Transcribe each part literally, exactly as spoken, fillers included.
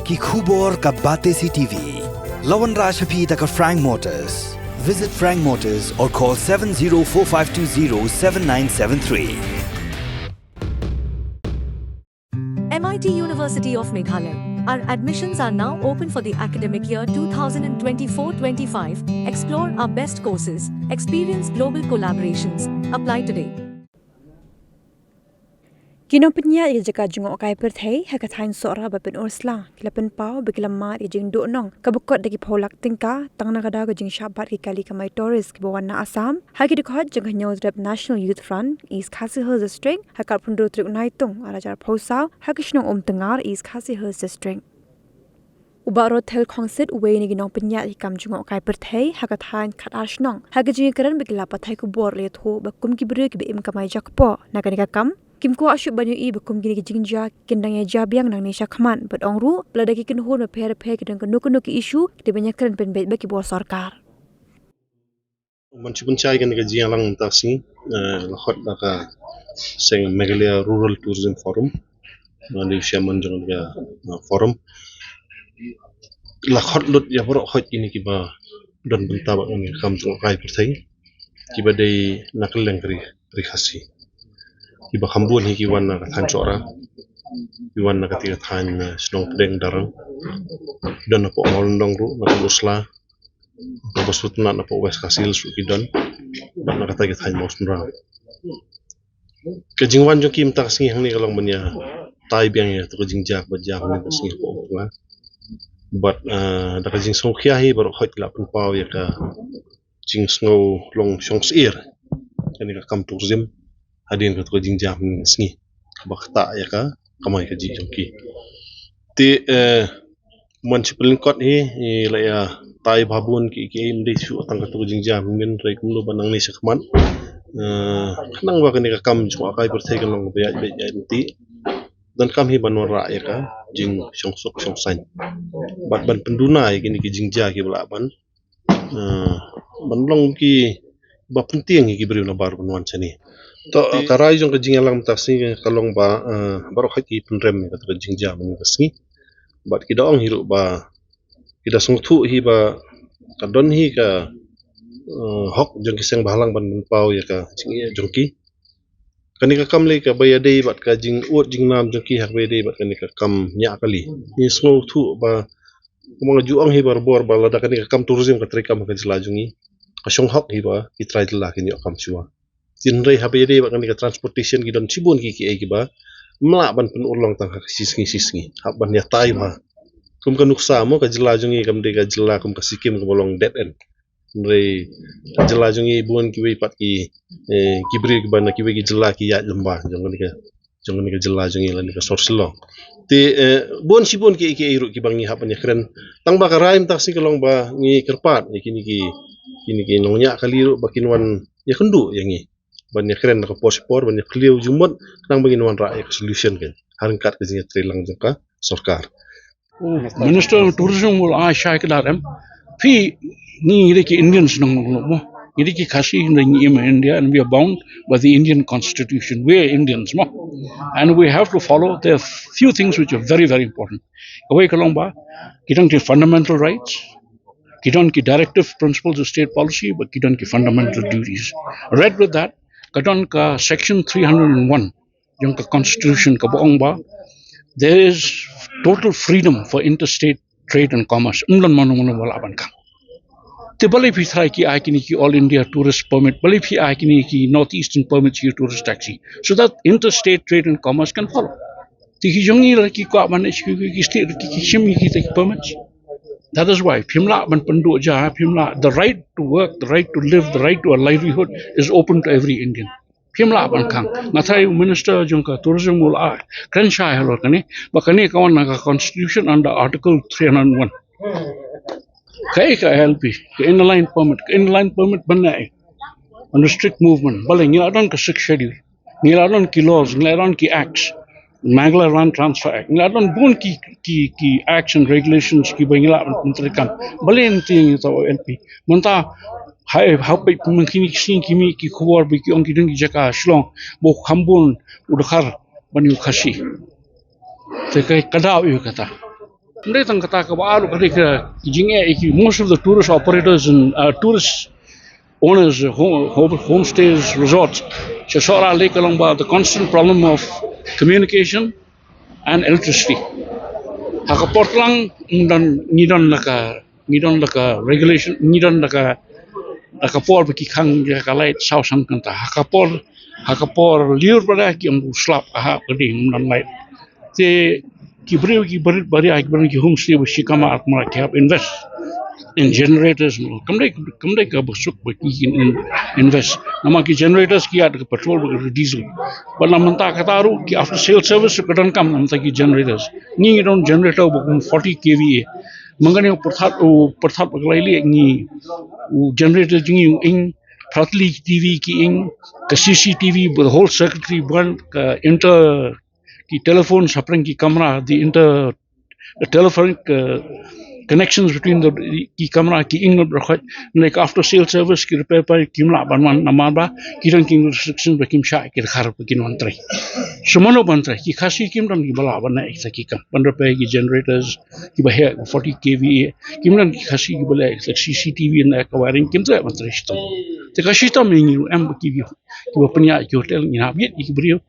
Ki khubor ka Batesi T V. La wanrah sha phi da ka Frank Motors. Visit Frank Motors or call seven zero four five two zero seven nine seven three. M I T University of Meghalaya. Our admissions are now open for the academic year two thousand twenty-four twenty-five. Explore our best courses, experience global collaborations. Apply today. Ki nongpynïaid ïa ka jaka jngohkai pyrthei ha ka thaiñ Sohra bad Pynursla ki la pynpaw ba ki la mad ïa ka jingduhnong kaba kot da ki phew lak tyngka tang na ka daw ka jingshah bat ki kali kamai tourist kiba wan na Assam ha ki dkhot jong ka Hynñiewtrep National Youth Front East Khasi Hills District ha ka arphew hynriew tarik u Naitung arhajar arphew saw ha ka shnong Umtyngar, East Khasi Hills District. U Bah Rothel Khongsit, uwei na ki nongpynïaid ïa ka kam jngohkai pyrthei ha ka thaiñ Khadarshnong, ha ka jingkren bad ki lad pathai khubor la ïathuh ba kum ki briew kiba im kamai jakpoh na kane ka kam, kim kwah shuh ban ïohi ba kum kine ki jingjia kin dang ïa jia biang nangne shakhmat, bad ong ruh ba lada ki kynhun bapher bapher ki don kano kano ki issue, ki dei ban ïakren pynbeit bad ki bor sorkar. Ban shu pynshai kane ka jingïalang mynta ka sngi, eh, la khot da ka seng Meghalaya Rural Tourism Forum. Nga dei u chairman jong ka, eh, forum. La khot lut ïa baroh khoit kine kiba don bynta bad kane ka kam jngohkai pyrthei, kiba dei na kylleng ka ri, ri Khasi. Kiba kham bun hi ki wan na ka thaiñ Sohra, ki wan na kata ka thaiñ, eh, Shnong Pdeng Darrang. Don hapoh Mawlyndong ruh, na Pynursla, na Basudnat, na poh West Khasi Hills ruh ki don, bad na kata ka thaiñ Mawsynram. Ka jingwan jong ki mynta ka sngi hangne ka long ban ïa tai biang ïa kato ka jingjia kaba jia mynta ka sngi hapoh Umtyngar. Bad, eh, da ka jingsngewkhia hi baroh khoit ki la pynpaw ïa ka jingsngew long shong syier kane ka kam tourism hadien kato ka jingjia mynta ka sngi kaba ktah ïa ka kamai kajih jong ki. Te, eh, man shi pynlyngkot hi, i la ïa tai bha bun ki, ki im dei shu tang kato ka jingjia mynta, hynrei kumno ba nangne shakhmat, eh, khnang ba kane ka kam jngohkai pyrthei kan long ba ïaid beit ïaid mynta. Donkam hi ban wanrah ïa ka jingshong suk shong saiñ bad ban pynduna ïa kine ki jingjia kiba lah ban, eh, ban long kiba pyntieng ïa ki briew nabar ban wan shane. To, ka rai jong ka jingïalang mynta ka sngi ka long ba, eh, baroh khoit ki pynrem ïa kata ka jingjia mynta ka sngi. Bad ki da ong hi ruh ba, ki da sngewthuh hi ba ka don hi ka, eh, hok jong ki seng bhalang ban pynpaw ïa ka jingïeit jong ki. Kane ka kam lei kaba ïadei bad ka jingud jingnam jong ki ha kaba ïadei bad kane ka kam ñiah kali. Ngi sngewthuh ba, kumba nga ju ong hi barabor ba lada kane ka kam tourism ka treikam ha ka jylla jong ngi, ka shong hok hi ba ki trai jylla kin ïoh kam shuwa. Hynrei haba ïadei bad kane ka transportation ki don shibun ki, kiei kiba ym lah ban pynurlong tang ha ka shi sngi shi sngi, hap ban ïatai bha. Kum ka nuksa mo, ka jylla jong ngi kam dei ka jylla kum ka Sikkim kaba long dead end. Hynrei ka jylla jong ngi bun kiwei pat ki, eh, ki briew kiba na kiwei ki jylla ki ïaid lyngba jong kane ka, jong kane ka jylla jong ngi lane ka sor Shillong. Te, eh, bun shibun kiei kiei ruh kiba ngi hap ban ïakren. Tang ba ka rai mynta ka sngi ka long ba ngi kyrpad ïa kine ki, kine ki nongñiah kali ruh ba kin wan ïakynduh ïa ngi ban ïakren na ka por shi por, ban ïakhliew jingmut, khnang ba ngin wanrah ïa ka solution ka ha ryngkat ka jingïatreilang jong ka sorkar. Minister of Tourism u la ai shai kdar em. Phi, ngi, ngi dei ki Indians nong nong mo. Ngi dei ki Khasi, ngi dei, ngi im ha India, and we are bound by the Indian Constitution. We are Indians mo. And we have to follow. There are few things which are very, very important. Kawei ka long ba ki don ki fundamental rights, ki don ki directive principles of state policy, bad ki don ki fundamental duties. Read with that, ka don ka section three hundred and one jong ka constitution kaba ong ba there is total freedom for interstate trade and commerce. Ym don mano mano ba lah ban khang. Te balei phi trai ki ai kine ki All India Tourist Permit, balei phi ai kine ki North Eastern Permit ki tourist taxi, so that interstate trade and commerce can follow. Te ki jong ngi la ki kwah ban, ki, ki, ki state ki, ki shim ki, ki permits. That is why phim lah ban pynduh ja, phim lah, the right to work, the right to live, the right to a livelihood is open to every Indian. Phim lah ban khang. Nga trai u minister jong ka tourism u la kren shai halor kane, ba kane ka wan na ka constitution under article three hundred one. Kaei ka I L P, ka Inner Line Permit, ka Inner Line Permit ban ïa, eh, ban restrict movement. Balei, ngi la don ka Sixth Schedule, ngi la don ki laws, ngi la don ki acts, Meghalaya Land Transfer Act, ngi la don bun ki, ki, ki acts and regulations kiba ngi lah ban pyntrei kam. Balei ngi tieng ïa ka I L P? Mynta ha, ha peit mynta kine ki sngi ki mih ki khubor ba ki ong ki don ki jaka Shillong ba u kham bun u dkhar ban ïa u Khasi. Te ka, ka daw ïa kata. Ym dei tang kata, kaba ar ka dei ka jingeh ïa ki, most of the tourist operators and, uh, tourist owners, uh, home, home, homestays, resorts, sha Sohra lei ka long ba the constant problem of communication and electricity. Ha ka por tlang ngi don, ngi don la ka, ngi don la ka regulation, ngi don la ka, la ka por ba ki khang ïa ka light saw san kynta. Ha ka por, ha ka por lyiur pat ki ym slap, ha ka dei ym don light. Te ki briew, ki barit baria, ki briew ki homestay ba shi kamra ar kamra ki hap invest in generators mo. Kam dei, kam dei kaba suk ba ki in, in, invest. Namar ki generators ki ïaid da ka petrol bad ka diesel. Bad na mynta kata ruh ki after sale service ruh ka donkam na mynta ki generators. Ngi ngi don generator ba kum forty K V A. Mynta kane u pyrthat, u pyrthat ba ka lai lieh ngi, u generator jong ngi u ing, phra tylli ki T V ki ing, ka C C T V, the whole circuitry board, ka inter, ki telephone hapdeng ki kamra, the inter, the telephonic, uh, connections between the, ki kamra ki ing, like after sale service, ki repair pa kim lah ban wan namar ba ki don ki restrictions ba kim shah ki dkhar ba kin wan trei. So mano ban trei? Ki Khasi kim don kiba lah ban leh kita ki kam ban repair ki generators kiba heh forty K V A. Kim don ki Khasi kiba leh kita C C T V ne ka wiring, kim treh ban trei shitom. Te ka shitom ïa ngi ruh em ba ki, kiba pynïaid ki hotel, ngi hap ïit ïa ki briew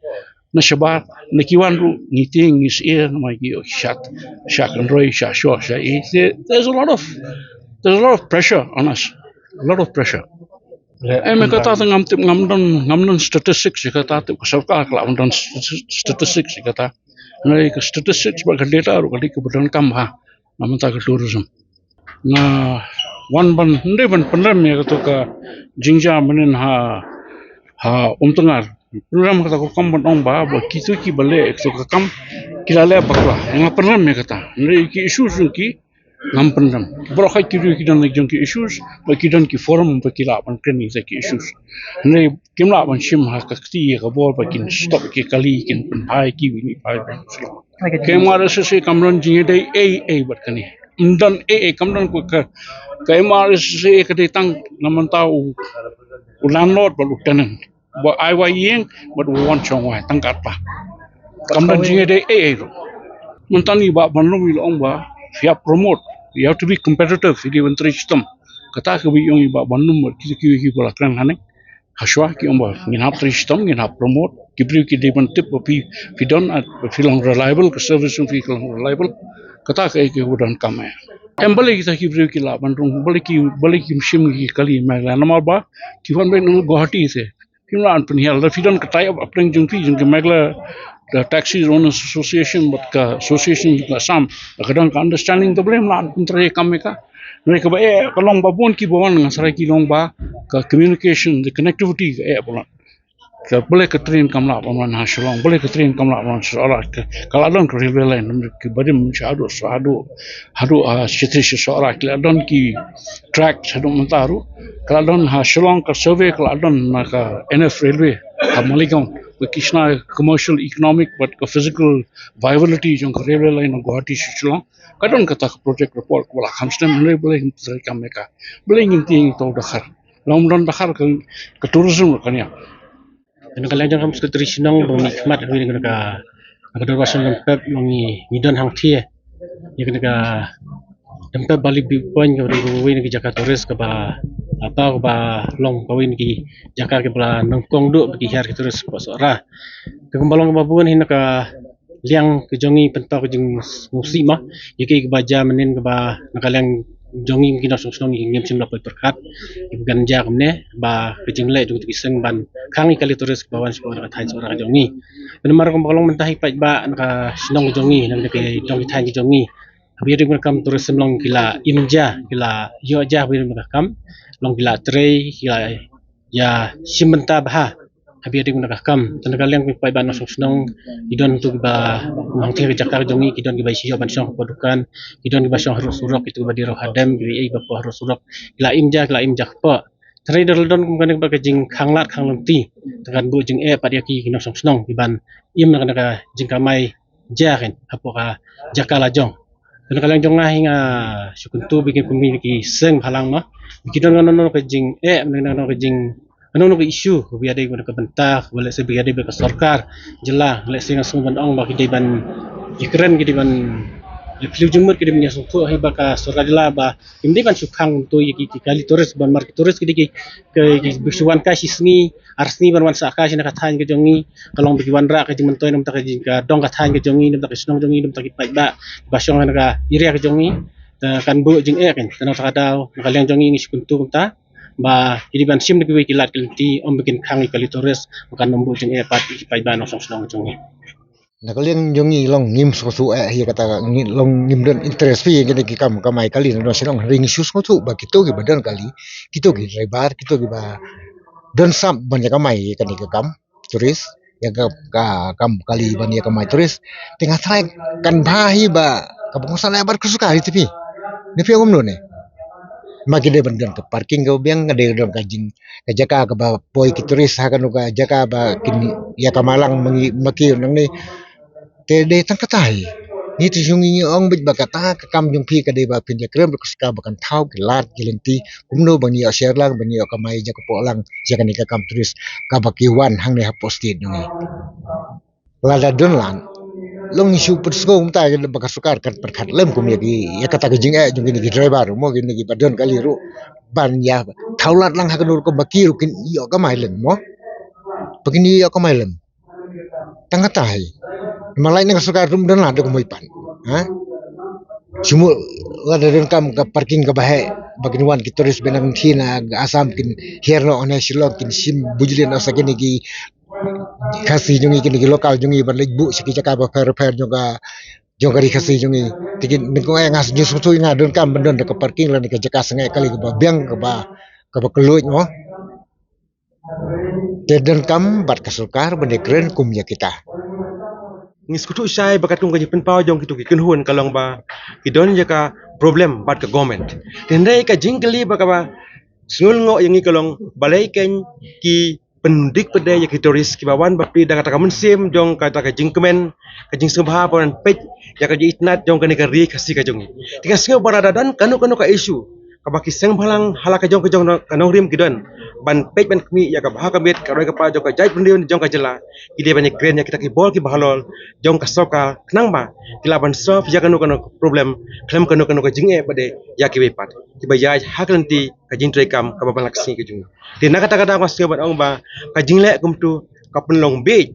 na shabar, na ki wan ruh ngi tieng ngi syier namar ki ïoh shat, shat kynroi, shat shoh, shat i. There- There's a lot of, there's a lot of pressure on us. A lot of pressure. Em, kata te ngam tip, ngam don, ngam don statistics ïa kata, tip ka sorkar ka lah ban don stati- statistics ïa kata. Hynrei ka statistics bad ka data ruh ka dei kaba donkam ha, na mynta ka tourism. Nga wan ban, ym dei ban pynrem ïa kato ka jingjia mynhynnin ha, ha Umtngar. Pynrem kata ka kam ban ong ba, ba kito kiba leh kato ka kam ki la leh bakla. Nga pynrem ïa kata. Hynrei ki issues jong ki ngam pynrem. Baroh khoit ki briew ki don ki jong ki issues, ba ki don ki forum ba ki lah ban kren ïa ki issues. Hynrei kim lah ban shim ha ka kti ïa ka bor ba kin stop ki kali, kin pynphai ki wini phai ba. Ka M R S S A kam don jingïadei ei ei bad kane. Ym don ei ei, kam don ka, ka M R S S A ka dei tang na mynta u, u landlord bad u tenant. Ba ai wa ïing bad u wan shong wai tang katba. Kam don jingïadei ei ei ruh. Mynta ngi ba ban lum ïa la ong ba phi hap promote, you have to be competitive, phi dei ban trei shitom. Kata kaba ïa ong ïa ba ban lum bad kito kiwei kiba la kren hangne. Hashwa ki ong ba ngin hap trei shitom, ngin hap promote. Ki briew ki dei ban tip ba phi, phi don, ah, phi long reliable, ka service jong phi ka long reliable. Kata kaei kaba donkam eh. Em, balei kita ki briew ki lah ban rung, balei ki, balei kim shim ki kali Meghalaya, namar ba ki wan beit na Guwahati te. Kim lah ban pynhiar, lada phi don ka tie up hapdeng jong phi jong ka Meghalaya, the Taxi Owners Association bad ka Association jong ka Assam, lada ka don ka understanding, to balei ym lah ban pyntrei kam ïa ka. Hynrei kaba eh ka long ba bun kiba wan na Saraiki long ba ka communication, the connectivity ka eh ba long. Ka balei ka train kam lah ban wan ha Shillong, balei ka train kam lah ban wan sha Sohra, ka, ka la don ka railway line, ki barim sha haduh, sha haduh, haduh, ah, Shillong sha Sohra, ki la don ki track sha haduh mynta ruh, ka la don ha Shillong, ka survey ka la don na ka N F railway ha Maligaon, ba ki shna commercial, economic bad ka physical viability jong ka railway line na Guwahati sha Shillong. Ka don kata ka project report kaba la kham snem, hynrei balei ngim trei kam ïa ka, balei ngim tieng to dkhar. Long don dkhar ka, ka tourism ruh kan ïa. Kane ka liang jong ka Secretary Shnong ba ngi khmat hynrei kane ka, ka dorbar shnong Nongpep long ngi, ngi don hangthie. Ïa kane ka Nongpep Valley View Point kaba dei kawei na ki jaka tourist kaba, apa, kaba long kawei na ki jaka kiba la nyngkong duh ba ki hiar ki tourist ba Sohra. Te kumba long kaba bun hi na ka liang ka jong ngi pynpaw ka jingsngewsih ma ïa ki kaba jia mynhynnin kaba na ka liang jong ngi ki nongshong shnong ngim shym la poi pyrkhat ïa ka ban jia kumne ba ka jingleh jong ki seng ban khang ïa ki kali tourist kaba wan sha ka thaiñ Sohra ka jong ngi. Namar kumba long mynta hi pat ba na ka shnong ka jong ngi na ka dong ki thaiñ ka jong ngi, haba ïadei bad ka kam tourism long ki la im jia, ki la ïoh jia haba ïadei bad ka kam, long ki la trei, ki la ïa shim bynta bha haba ïadei bad ka kam. Te na ka liang ki paidbah nongshong shnong, ki don tu kiba, hangthie ka jaka ka jong ngi, ki don kiba ïoh ban shong hapoh dukan, ki don kiba shong harud surok, kitu kiba dei ruh hadem, kiba ïa ba hapoh harud surok, ki la im jia, ki la im jia hapoh. Te hynrei da la don kum kane kaba ka jingkhang lad khang lynti, te kan buh jingeh pat ïa ki, ki nongshong shnong, kiban im na ka, na ka jingkamai jia kein hapoh ka jaka la jong. Te na ka liang jong nga hi nga shu kyntu ba ki kum ki seng bhalang ma, ba ki don kano kano ka jingeh, kano kano ka jing, kano kano ka issue kaba ïadei bad ka bynta, ba lehse ba ïadei bad ka sorkar jylla, lehse nga sngew ban ong ba ki dei ban ïakren, ki dei ban Phi la jingmut ki dei ban ïa sngewthuh hi ba ka sorkar jylla ba kim dei ban shu khang to ïa ki, ki kali tourist ban mar ki tourist ki dei ki, ki, ki shu wan kai shi sngi ar sngi ban wan sah kai shi na ka thaiñ ka jong ngi. Ka long ba ki wanrah ka jingmyntoi na ka bynta ka jing ka dong ka thaiñ ka jong ngi, na ka bynta ka shnong jong ngi, na ka bynta ki paidbah ba shong ha ka area ka jong ngi. Te kan buh jingeh kan, te na ka daw na ka liang jong ngi ngi shu kyntu kumta ba ki dei ban shim da kiwei ki lad ki lynti ym ba kin khang ïa ki kali tourist ba kan ym buh jingeh pat ïa ki paidbah nongshong shnong jong ngi. Na ka liang jong ngi long ngim sngewthuh eh ïa kata, ngi long ngim don interest phi ïa kine ki kam kamai kali na shnong, hynrei ngi shu sngewthuh ba kito kiba don kali, kito ki driver, kito kiba don sap ban ïa kamai ïa kane ka kam tourist, ïa ka, ka kam kali ban ïa kamai tourist. Te nga tharai kan bha hi ba kaba kongsan eh bad ka sorkar hi te phi. Ne phi ong kumno ne? Ma ki dei ban don ka parking kaba biang, ka dei don ka jing, ka jaka kaba poi ki tourist ha kano ka jaka ba kin ïa kamai lang ma ngi, ma ki nangne. Te dei tang kata hi. Ngi te jong ngi ngi ong beit ba kata ka kam jong phi ka dei ba phin ïa kren bad ka sorkar ba kan thaw ki lad ki lynti kumno ban ïoh share lang, ban ïoh kamai jaka poh lang ïa kane ka kam tourist kaba ki wan hangne hapoh state jong ngi. Lada don lad, long ngi shu pynsngew mynta ba ka sorkar kan pyrkhat lem kum ïa ki, ïa kata ka jingeh jong kine ki driver mo, kine kiba don kali ruh ban ïa thaw lad lang ha kano ruh ba ki ruh kin ïoh kamai lem mo. Ba kin ïoh kamai lem. Tang kata hi. Ma lait na ka sorkar rum don lad da kumwei pat. Ha? Shu mut lada don kam ka parking kaba heh ba kin wan ki tourist ba nang thi na Assam kin hiar noh na Shillong kin shim bujli noh sa kine ki Khasi jong ngi, kine ki local jong ngi ban leit buh sha ki jaka bapher bapher jong ka, jong ka ri Khasi jong ngi. Te kin, nyngkong eh nga sngewthuh nga donkam ban don da ka parking lane ka jaka sangeh kali kaba biang kaba, kaba kylluid mo. Te donkam bad ka sorkar ban ïakren kum ïa kita. Ngi sngewthuh shai ba katkum ka jingpynpaw jong kito ki kynhun ka long ba ki don ïa ka problem bad ka government. Te hynrei ka jingkylli ba kaba sngewlyngngoh ïa ngi ka long balei kein ki pyndik pat de ïa ki tourist kiba wan bapli da kata ka mynsiem jong kata ka jingkmen, ka jingsngewbha ban peit ïa ka jingitynnad jong kane ka ri Khasi ka jong ngi. Te nga sngew ba lada don kano kano ka issue kaba ki seng bhalang ha la ka jong ka jong ka nongrim ki don ban peit ban khmih ïa ka bha ka miat ka roi ka par jong ka jaitbynriew jong ka jylla, ki dei ban ïakren ïa kita ki bor kiba halor jong ka sorkar khnang ba ki lah ban solve ïa kano kano ka problem khlem kano kano ka jingeh pat de ïa kiwei pat kiba ïaid ha ka lynti ka jingtrei kam kaba man la ka sngi ka jong ngi. Te na kata ka daw nga sngew ban ong ba ka jingleh kumto ka pynlong bieit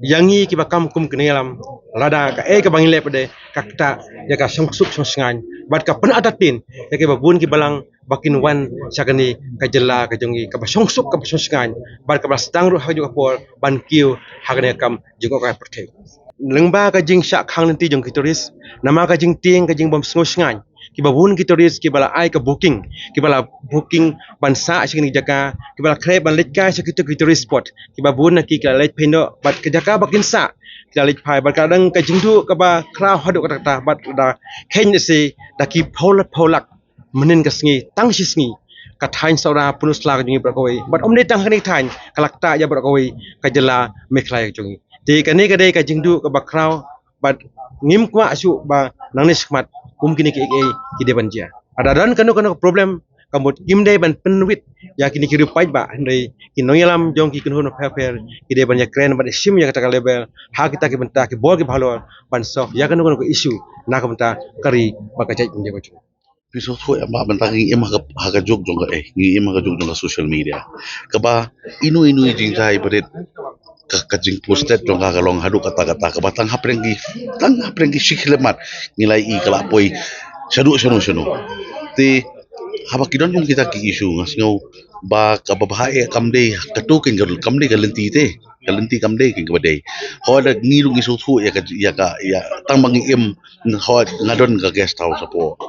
ïa ngi kiba kam kum ki nongïalam, lada kaei kaba ngi leh pat de ka ktah ïa ka shongsuk shongshngaiñ bad ka pynartatien ïa kiba bun ki balang ba kin wan sha kane ka jylla ka jong ngi kaba shongsuk kaba shongshngaiñ bad kaba la sdang ruh ha kajuh ka por ban kiew ha kane ka kam jngohkai pyrthei. Lyngba ka jingshah khang lynti jong ki tourist, namar ka jingtieng ka jingbym sngewshngaiñ, kiba bun ki tourist kiba la ai ka booking, kiba la booking ban sah sha kine ki jaka, kiba la khreh ban leit kai sha kito ki tourist spot, kiba bun na ki ki la leit phai noh bad ka jaka ba kin sah ki la leit phai bad ka dang ka jingduh kaba khraw haduh katta katta bad da kheiñ lehse da ki phew lak phew lak mynnin ka sngi tang shi sngi. Ka thaiñ Sohra Pynursla ka jong ngi baroh kawei bad ym dei tang ha kane ka thaiñ, ka la ktah ïa baroh kawei ka jylla Meghalaya ka jong ngi. Te kane ka dei ka jingduh kaba khraw bad ngim kwah shuh ba nangne shakhmat kum kine kiei kiei ki dei ban jia. Lada don kano kano ka problem ka mut ngim dei ban pynwit ïa kine ki riew paidbah, hynrei ki nongïalam jong ki kynhun bapher bapher ki dei ban ïakren ban ïashim ïa kata ka level ha kita ki bynta ki bor kiba halor ban solve ïa kano kano ka issue na ka bynta ka ri bad ka jaitbynriew ka jong ngi. Phi sngewthuh em, ba mynta ngi im ha ka, ha ka juk jong ka, eh, ngi im ha ka juk jong ka social media. Kaba ino ino i jingjia ba rit ka, ka jingposted jong ka ka long haduh katta katta, kaba tang hapdeng ki, tang hapdeng ki shi khyllipmat ngi la ïohi ka la poi shaduh shano shano. Te haba ki don kum kita ki issue nga sngew ba kaba bha eh kam dei kato kein ka, kam dei ka lynti te, ka lynti kam dei kein kaba dei. Hooid ngi ruh ngi sngewthuh ïa ka, ïa ka, ïa tang ba ngi im, hooid nga don ka guest house hapoh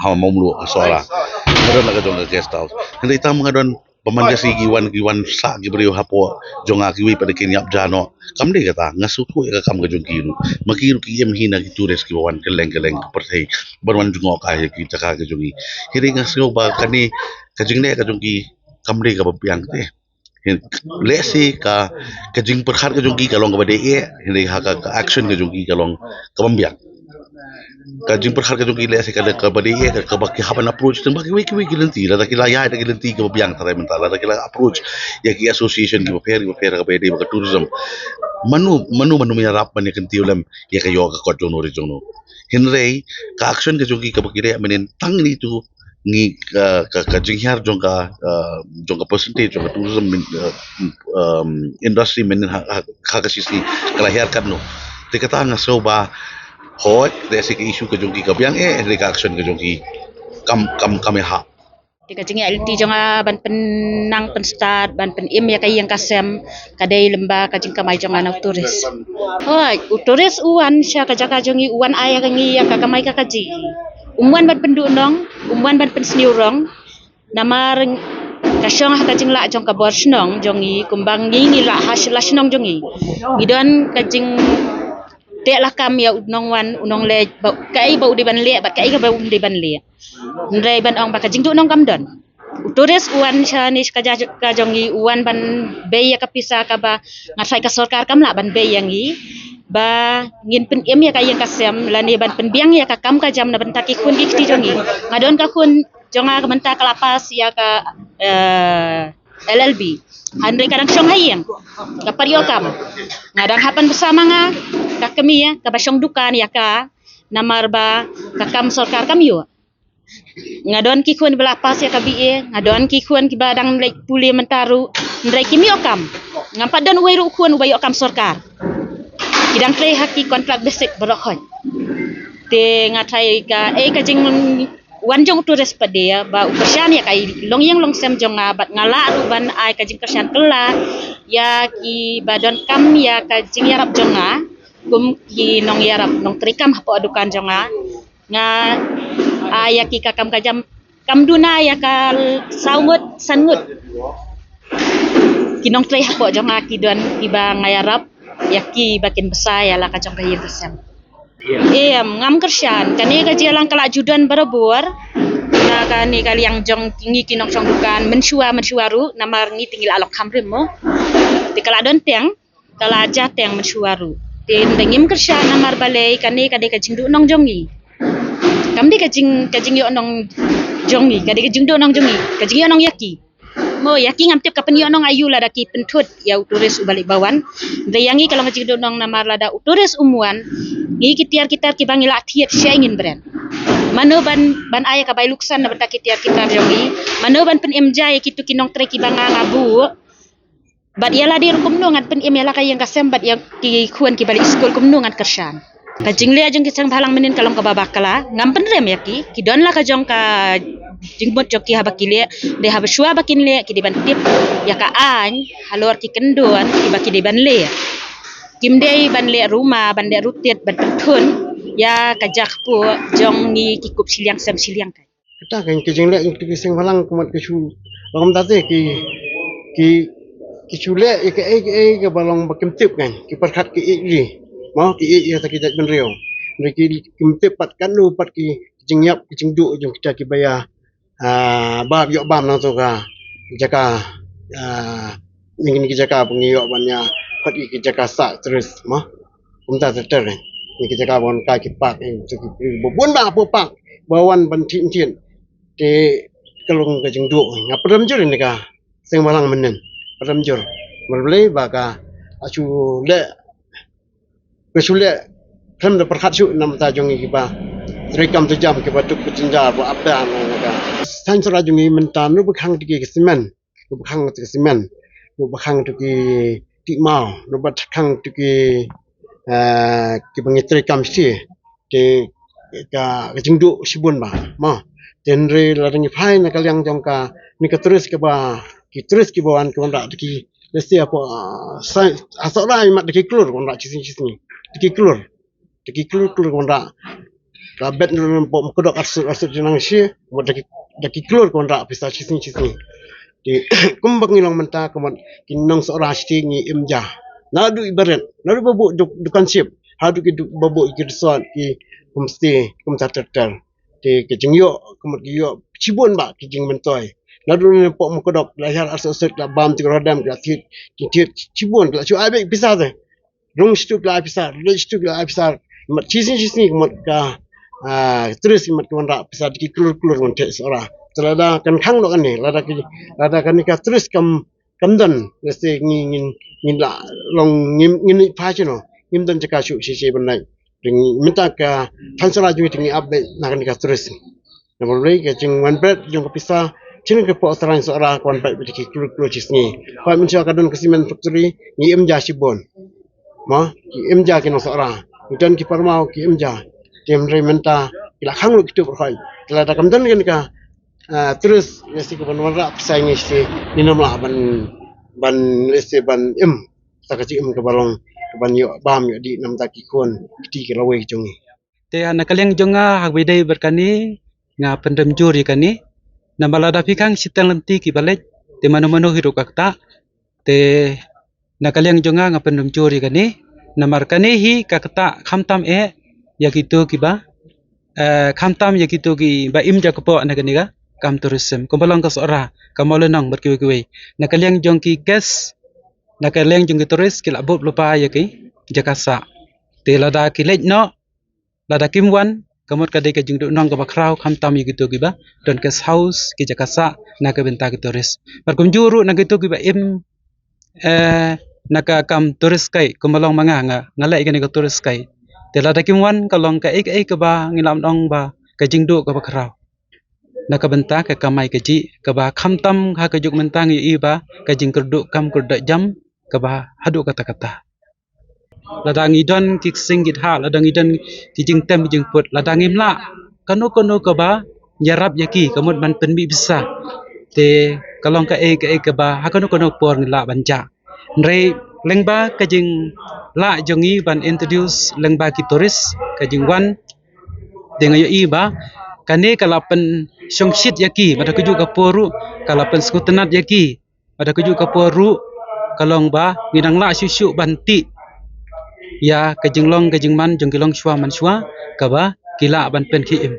ha Mawmluh ha Sohra. Nga don la ka jong ka guest house. Hynrei tang ba nga don ba man ka sngi ki wan, ki wan sah ki briew hapoh jong nga, kiwei pat de kin ïap ja noh. Kam dei kata, nga sngewthuh ïa ka kam ka jong ki ruh. Ma ki ruh ki im hi na ki tourist kiba wan kylleng kylleng ka pyrthei ban wan jngohkai ha ki jaka ka jong ngi. Hynrei nga sngew ba kane ka jingleh ka jong ki kam dei kaba biang te. Lehse ka, ka jingpyrkhat ka jong ki ka long kaba dei eh, hynrei ha ka, ka action ka jong ki ka long kaba biang. Ka jingpyrkhat ka jong ki leh se ka dei kaba dei, eh, kaba ki hap ban approach tang ba kiwei kiwei ki lynti, lada ki la ïaid da ki lynti kiba biang tharai mynta, lada ki la approach ïa ki association kiba pher kiba pher kaba ïadei bad ka tourism. Mano mano mano ïarap ban ïa kyntiew lem ïa ka ïoh ka kot jong no re jong no. Hynrei ka action ka jong ki kaba ki leh mynnin tang ïa itu ngi ka, ka, ka jinghiar jong ka, uh, jong ka percentage jong ka tourism min, uh, um, industry mynnin ha, ha, ha ka shisngi ka la hiar katno. Te kata nga sngew ba hooid, lehse ka issue ka jong ki ka biang, eh, hynrei ka action ka jong ki kam, kam, kam ïahap. Te ka jingïaid lynti jong nga ban pynnang pynstad ban pynim ïa ka ïing ka sem ka dei lyngba ka jingkamai jong nga na u tourist. Hooid, u tourist u wan sha ka jaka jong ngi, u wan ai ïa ka ngi ïa ka kamai ka kajih. Um wan ban pynduhnong, um wan ban pynsniew rong. Namar ka shong ha ka jinglah jong ka bor shnong jong ngi, kumba ngi ngi lah ha la shnong jong ngi. Ngi don ka jingteh lakam ïa u nongwan u nongleit ba kaei ba u dei ban leh bad kaei kaba um dei ban leh. Hynrei ban ong ba ka jingduhnong kam don. U tourist u wan shane sha ka jaka jong ngi, u wan ban bei ïa ka pisa kaba nga tharai ka sorkar kam lah ban bei ïa ngi ba ngin pynim ïa ka ïing ka sem lane ban pynbiang ïa ka kam ka jam na bynta ki khun ki kti jong ngi. Nga don ka khun jong nga ka mynta ka la pass ïa ka, eh, L L B. Hynrei ka dang shong ha ïing, ka pat ïoh kam. Nga dang hap ban bsa ma nga ka kmie kaba shong dukan ïa ka, namar ba ka kam sorkar kam ïoh. Nga don ki khun ba la pass ïa ka B A, nga don ki khun kiba dang leit pule mynta ruh, hynrei kim ïoh kam. Ngam pat don uwei ruh u khun uba ïoh kam sorkar. Ki dang trei ha ki contract basic baroh khoit. Te nga tharai ka, eh, ka jing wan jong u tourist pat de ba u kyrshan ïa ka longïing longsem jong nga bad nga lah ruh ban ai ka jingkyrshan kylla ïa kiba donkam ïa ka jingïarap jong nga kum ki nongïarap nongtrei kam hapoh dukan jong nga. Nga ai ïa ki ka kam ka jam kam duna ïa ka saw ngut san ngut. Ki nongtrei hapoh jong nga ki don kiba nga ïarap ïa ki ba kin bsa ïa la ka jong ka ïing ka sem. Em, ngam kyrshan, kane ka jingïalang ka la ju don barabor na kane ka liang jong ngi ki nongshong dukan mynshuwa mynshuwa ruh, namar ngi te ngi la long kham rim mo. Te ka la don teng, ka la jia teng mynshuwa ruh. Te ngim kyrshan namar balei, kane ka dei ka jingduhnong jong ngi. Kam dei ka jing, ka jingïohnong jong ngi, ka dei ka jingduhnong jong ngi, ka jingïohnong ïa ki. Mo, ïa ki ngam tip ka pynïohnong aïu lada ki pynthut ïa u tourist uba leit ba wan. Hynrei ïa ngi ka long ka jingduhnong namar lada u tourist um wan, ngi ki tiar ki tar kiba ngi la thied shaei ngin bret. Mano ban, ban ai ka bai luksan na bynta ki tiar ki tar jong ngi. Mano ban pynim ja ïa kitu ki nongtrei kiba nga nga buh. Bad ïa lade ruh kumno ngan pynim ïa la ka ïing ka sem bad ïa ki khun kiba leit skul kumno ngan kyrshan. Ka jingleh jong ki seng bhalang mynnin ka long kaba bakla, ngam pynrem ïa ki, ki don la ka jong ka jingmut jong ki haba ki leh, dei haba shuwa ba kin leh, ki dei ban tip ïa ka aiñ halor ki kyndon kiba ki dei ban leh. Kim dei ban leh ruma, ban leh rutit, ban pynthun ïa ka jakpu jong ngi ki kup shiliang sem shiliang kai. Kata ka, ka jingleh jong ki seng bhalang kumta ki shu, ba kumta te ki, ki, ki shu leh ïa kaei kaei kaba long ba kim tip kan, ki pyrkhat ki ïeit ri. Mo, ki ïeit ïa kita ki jaitbynriew. Hynrei ki, kim tip pat katno pat ki jingïap ki jingduh jong kita kiba ïa, ah, bam ïoh bam nangta ka jaka, ah, ïa kine ki jaka ba ngi ïoh ban ïa khot ïa ki jaka sah tourist mo. Kumta ter ter, eh. Ïa ki jaka ba wan kai ki park, eh, ki bun bha hapoh park ba wan ban thied thied. Te ka long ka jingduh, eh. Nga pynrem jur ïa ka seng bhalang mynnin. Pynrem jur. Namar balei ba ka shu leh, ka shu leh khlem da pyrkhat shuh na bynta jong ngi kiba trei kam trei jam, kiba duk ka jynjar ba ap da na ka. Saiñ Sohra jong ngi mynta, naba khang te ki simen, naba khang te ki simen, naba khang te ki tih maw, naba khang te ki, eh, kiba ngi trei kam shi. Te ka, ka jingduh shibun bha mo. Te hynrei lada ngi phai na ka liang jong kane ka tourist kaba, ki tourist kiba wan ki wanrah da ki, let's say, hapoh, ah, Saiñ, ah, Sohra mat da ki klur wanrah shisngi shisngi. Da ki klur. Da ki klur klur wanrah. Ka bet na poh Mukdok arsut arsut jinang shi, wat da ki, da ki klur wanrah pisa shisngi shisngi. Te kumba ngi long mynta, kumba ki nong Sohra shi ngi im ja. Naduh i barit, naduh ba buh duk-, dukan ship, haduh ki du-, ba buh ki resort, ki homestay, kumta ter ter. Te ki jingïoh, kumta ki ïoh shibun bha ki jingmyntoi. Naduh na poh Mukdok, la hiar arsut arsut, la bam te ki rodam, la thied, ki thied shibun, la shu ai beit pisa te. Rung shatu ki la ai pisa, leit shatu ki la ai pisa. Mat chi sngi chi sngi ka mut ka, ah, tourist ki mat ki wanrah pisa da ki klur klur wan theh Sohra. Te lada kan khang noh kane, lada ki, lada kane ka tourist kam, kam don, lehse ngi, ngin, ngin la long, ngim, ngin ïa pha shano, ngim don jaka shuh shisha ban leit. Te ngi, mynta ka thaiñ Sohra jong ngi te ngi ap beit na kane ka tourist. Namar balei ka jingwan bret jong ka pisa, shisien ka pok tharai Sohra ka wan bret beit ki klur klur shi sngi. Hooid, mynshuwa ka don ka cement factory, ngi im ja shibun. Mo, ngi im ja ki nong Sohra. Ngi don ki parmaw ki im ja. Te hynrei mynta ki la khang lut kito pyrkhat. Te lada kam don kane ka, ah, tourist, lehse ka ban wanrah pisa ngi shisha, ngin ym lah ban, ban lehse ban im. Sa ka jingim kaba long, ka ban ïoh bam ïoh dih namar ki khun kti ki lawei jong ngi. Te na ka liang jong nga ha kaba ïadei bad kane nga pynrem jur ïa kane. Namar lada phi khang shiteng lynti kiba leit, te mano mano hi ruh ka ktah. Te na ka liang jong nga nga pynrem jur ïa kane. Namar kane hi ka ktah khamtam eh ïa kito kiba, eh, khamtam ïa kito kiba im ja kpoh na kane ka kam tourism. Kumba long ka Sohra, ka Mawlynnong bad kiwei kiwei. Na ka liang jong ki guest, na ka liang jong ki tourist ki la buh lypa ïa ki jaka sah. Te lada ki leit noh, lada kim wan, ka mut ka dei ka jingduhnong kaba khraw khamtam ïa kito kiba don guest house, ki jaka sah na ka bynta ki tourist. Bad kumjuh ruh na kito kiba im, eh, na ka kam tourist guide, kumba long ma nga, nga, nga leh ïa kane ka tourist guide. Te lada kim wan ka long kaei kaei kaba ngi lah ban ong ba ka jingduh kaba khraw na ka bynta ka kamai kajih, kaba khamtam ha ka juk mynta ngi ïohi ba ka jingkyrduh kam kyrduh jam kaba haduh katta katta. Lada ngi don ki ksing ki thah, lada ngi don ki jingtem ki jingput, lada ngim lah kano kano kaba ïarap ïa ki, ka mut ban pynmih pisa, te ka long kaei kaei kaba ha kano kano por ngi lah ban jah. Hynrei lyngba ka jinglah jong ngi ban introduce lyngba ki tourist, ka jingwan, te nga ïohi ba kane ka la pynshongshit ïa ki, bad ha kajuh ka por ruh ka la pynsngewtynnat ïa ki, bad ha kajuh ka por ruh ka long ba ngi dang lah shuh shuh ban tih ïa ka jinglong ka jingman jong ki longshuwa manshuwa kaba ki lah ban pynkhie im.